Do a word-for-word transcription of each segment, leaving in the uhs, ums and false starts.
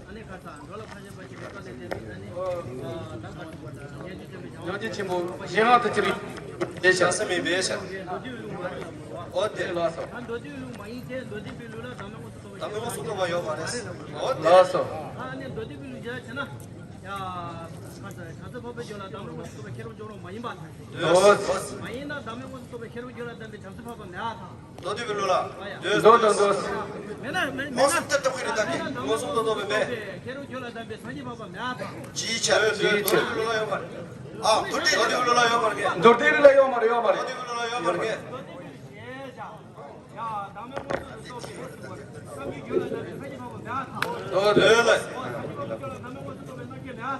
སྙིང་རྗེ་ཆེན་པོ་ཞིང་ཧང་དུ་ཅི་རིགས་དེ་ཤ་ས་མི་བེ་ཤ། ཨོ་དེ་ལགས་སོ། ད་མདོ་སྡེའི་ལུགས་མ་ཡིན་ཏེ་མདོ་སྡེ་པའི་ལུགས་ལ་བདག་མེད་དངོས་སུ་རྟོགས་པའི་ཁྱད་པར་འཇོག་རོགས་མ་རེད། ཨོ་དེ་ལགས་སོ། ཨ་ནི་མདོ་སྡེ་པའི་ལུགས་བྱས་ན། ཡ། བྱང་ཆུབ་འཕགས་པའི་རྒྱུད་ལ་བདག་མེད་དངོས་སུ་རྟོགས་པའི་ཁྱད་པར་འཇོག་རོགས་མ་ཡིན་པ་དང་། འདོད། མ་ཡིན་ན་བདག་མེད་དངོས་སུ་རྟོགས་པའི་ཁྱད་པར་རྒྱུད་ལ་ལྡན་པའི་བྱང་ཆུབ་འཕགས་པ་མེད་པ་དང་། མདོ་སྡེ་པའི་ལུགས་ལ། འདོད། འདོད་དང་འདོད། མེད་ན་མེད་མེད་ན། མངོན་སུམ་དུ་རྟོགས་པའི་ལུགས་དང་མངོན་སུམ་དུ་རྟོགས་པའི་མེད། ཁྱད་པར་རྒྱུད་ལ་ལྡན་པའི་སངས་རྒྱས་འཕགས་པ་མེད་པ་དང་། ཅིའི་ཕྱིར། ཅིའི་ཕྱིར། མདོ་སྡེ་པའི་ལུགས་ལ་ཡོད་མ་རེད། ཨ། མདོ་སྡེ་པའི་ལུགས་ལ་ཡོད་མ་རེད། མདོ་སྡེ་པའི་ལུགས་ལ་ཡོད་མ་རེད། མདོ་སྡེ་པའི་ལུགས་ལ་ཡོད་མ་རེད། ཡ། བདག་མེད་དངོས་སུ་རྟོགས་པའི་སངས་རྒྱས་རྒྱུད་ལ་ལྡན་པའི་སངས་རྒྱས་འཕགས་པ་མེད་པ་དང་། འདོད། འདོད། སངས་རྒྱས་འཕགས་པའི་རྒྱུད་ལ་བདག་མེད་དངོས་སུ་རྟོགས་པའི་སངས་རྒྱས་མེད་པ་དང་། འདོད།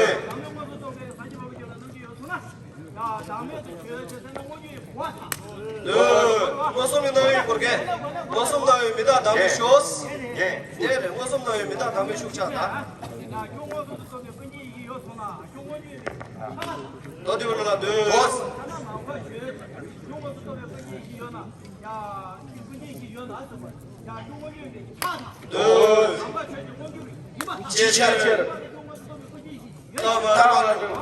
བདག་མེད་དངོས་སུ་རྟོགས་པའི་སངས་རྒྱས་འཕགས་པའི་རྒྱུད་ལ་སྣང་རྒྱུ་ཡོད་གསུངས་ན། ཡ། བདག་མེད་དུ་བྱོས་ཞེས་ཟེར་ན་མངོན་རྒྱུ་ཡི་གོ་བ་དང་། འདོད། མངོན་སུམ་ཡིན་ན་ཡོད་གོ་གེ། མངོན་སུམ་ན་ཡོད་མི་རྟག་བདག་མེད་ཞོག། ཡེ། དེ་རེད། མངོན་སུམ་ན་ཡོད་མི་རྟག་བདག་མེད་ཞུགས་ཆགས་དང་། ཡ། ཁྱོད་མངོན་སུམ་དུ་རྟོགས་པའི་ཀུན་མཁྱེན་ཡི་གེ་ཡོད་གསུངས་ན་ཁྱོད་མངོན་རྒྱུ་ཡི་གོ་བ་དང་། མདོ་སྡེ་པའི་ལུགས་ལ་འདོད། ཁྱོད་མངོན་སུམ་དུ་རྟོགས་པའི་ཀུན་མཁྱེན་ཡི་གེ་ཡོད་ན། ཡ། ཀུན་མཁྱེན་ཞིག་ཡོད་ན་ཟེར་བ། ཡ། ཁྱོད་མངོན་ཡོད་པའི་ཆ་དང་། འདོད། ནམ་མཁའ་ཆོས་ཀྱི་མངོན་གྱུར་ཡིན་པ་དང་། ཅིའི་ཕྱིར། ཁྱོད་མངོན་སུམ་དུ་རྟོགས་པའི་ཀུན་མཁྱེན་ཞིག་ཡོད་པ་དང་། ལྟ་བ་ལ་འཇུག་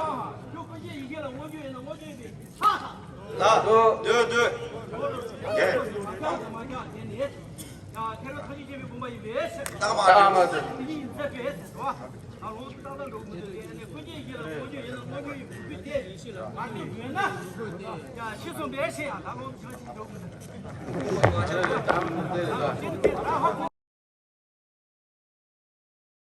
ཁྱོད་ཀུན་མཁྱེན་ཡི་གེ་ལ་མངོན་གྱུར་ཡོད་ན་མངོན་གྱུར་ཡོད་པའི་ཆ་དང་། ལ། འདོད། འདོད། ཡ། ཐལ་བ་ཐམས་ཅད་སྐྱེ་བའི་བུམ་པ་ཡིན་པས། ལྟ་བ་ལ་འཇུག་ད་ལོངས་སུ་ཏག་ཏག་འགྲོ་མི་འདུག་ཨ་ནི་ཀུན་མཁྱེན་ཡི་གེ་ལ་མངོན་གྱུར་ཡོད་ན་མངོན་གྱུར་ཡོད་པའི་བུམ་པའི་དེ་ཡིན་ཞིག་ལ་མ་ནི་ཡོད་ན། ཡ། ཤི་སོང་པས་ཤི་ཡ་ད་ལོངས་སུ་ཤི་འགྲོ་མི་འདུག